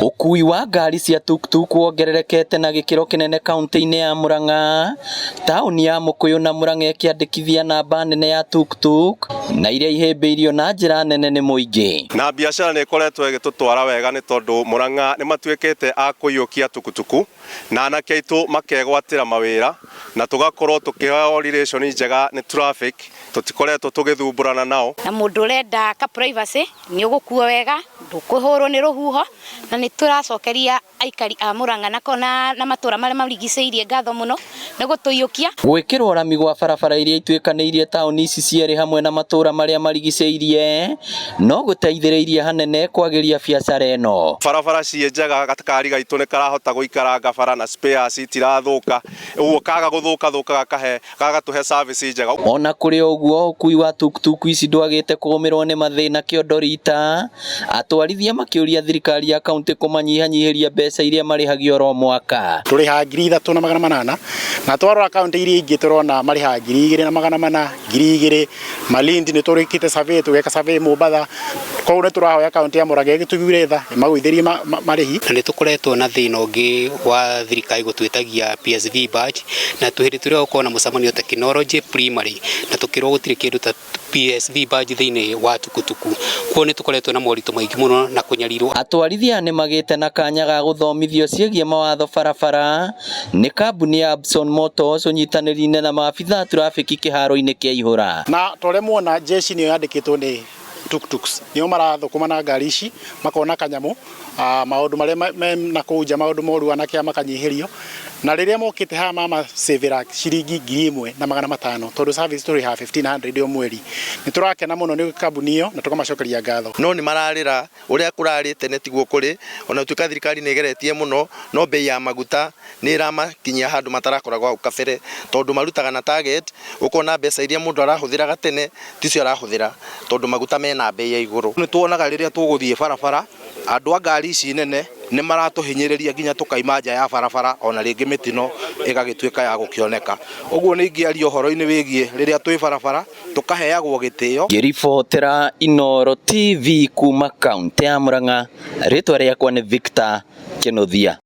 Ũkui wa ngari cia tuktuk wongererekete na gĩkĩro kĩnene kaunti-inĩ ya Murang'a, taũni ya Mukuyu na Murang'a ĩkĩandĩkithia namba nene ya tuktuk na iria ihĩmbĩirio na njĩra nene nĩ mũingĩ. Na biacara nĩ ĩkoretwo ĩgĩtũtwara wega nĩ tondũ Murang'a nĩ matuĩkĩte a kũiyũkia tukutuku na anake aitũ makegwatĩra mawĩra na tũgakorwo tũkĩheo relation njega nĩ traffic, tũtikoretwo tũgĩthumbũrana nao. Na mũndũ ũrenda ka privacy nĩ ũgũkuo wega, ndũkũhũrwo nĩ rũhuho, na nĩ tũracokeria aikari a Murang'a na, na matũra marĩa marigicĩirie ngatho mũno nĩ gũtũiyũkia. Gwĩkĩrwo rami gwa barabara iria ituĩkanĩirie taũni ici cierĩ hamwe na matũra marĩa marigicĩirie no gũteithĩrĩirie hanene kwagĩria biacara ĩno. Barabara ciĩ njega, gakari gaitũ nĩ karahota gũikaranga bara na spares itirathũka, ũguo kaga gũthũka thũka gakahe gagatũhe service njega. Ona kũrĩ ũguo, ũkui wa tuktuk ici ndwagĩte kũgũmĩrwo nĩ mathĩna kĩondo rita, atwarithia makĩũria thirikari ya kaunti kũmanyihanyihĩria mbeca iria marĩhagio oro mwaka. Tũrĩhaga 3800, na twarora kaunti iria ingĩ tũrona marĩhaga 2400, 2000. Malindi nĩ tũrĩkĩte survey, tũgeka survey Mombatha, koguo nĩ tũrahoya kaunti ya Murang'a ĩgĩtũiguĩre tha ĩmagũithĩrie marĩhi. Na nĩ tũkoretwo na thĩna ũngĩ wa thirikari gũtwĩtagia PSV badge, na hĩndĩ tũrĩa gũkorwo na mũcemanio technology primary na tũkĩrwo gũtirĩ kĩndũ ta PSV badge thĩinĩ wa tukutuku. Koguo nĩ tũkoretwo na moritũ maingĩ mũno na kũnyarirwo. Atwarithia nĩ magĩte na kanya ga gũthomithio ciĩgiĩ mawatho barabara nĩ kambuni ya Abson Motors ũnyitanĩri-inĩ na maabitha a trafiki kĩharo-inĩ kĩa Ihũra. Na ta ũrĩa muona jeshi nĩyo yandĩkĩtwo nĩ tuktuks, nĩo marathũkũma na ngari ici makona kanyamũ, maũndũ marĩa me na kũu nja, maũndũ moru anake aya makanyihĩrio, na rĩrĩa mokĩte haha mamacĩvĩra ciringi 1500, tondũ service tũrĩhaga 1500 o mweri. Nĩ tũrakena mũno nĩ kambuni ĩyo na tũkamacokeria ngatho. No nĩ mararĩra ũrĩa kũrarĩ tene tiguo kũrĩ, ona gũtuĩka thirikari nĩ ĩgeretie mũno, no bei ya maguta nĩ ĩramakinyia handũ matarakoragwo hau kabere, tondũ marutaga na target, ũkona mbeca iria mũndũ arahũthĩraga tene ticio arahũthĩra, tondũ maguta mena bei ya igũrũ. Nĩ tuonaga rĩrĩa tũgũthiĩ barabara, andũ a ngari ici nene nĩ maratũhinyĩrĩria nginya tũkaima nja ya barabara, ona rĩngĩ mĩtino ĩgagĩtuĩka ya gũkĩoneka. Ũguo nĩ ingĩaria ũhoro-inĩ wĩgiĩ rĩrĩa twĩ barabara tũkaheagwo gĩtĩo. Ngĩribotera Inooro TV kuma kaunti ya Murang'a, rĩtwa rĩakwa nĩ Victor Kĩnuthia.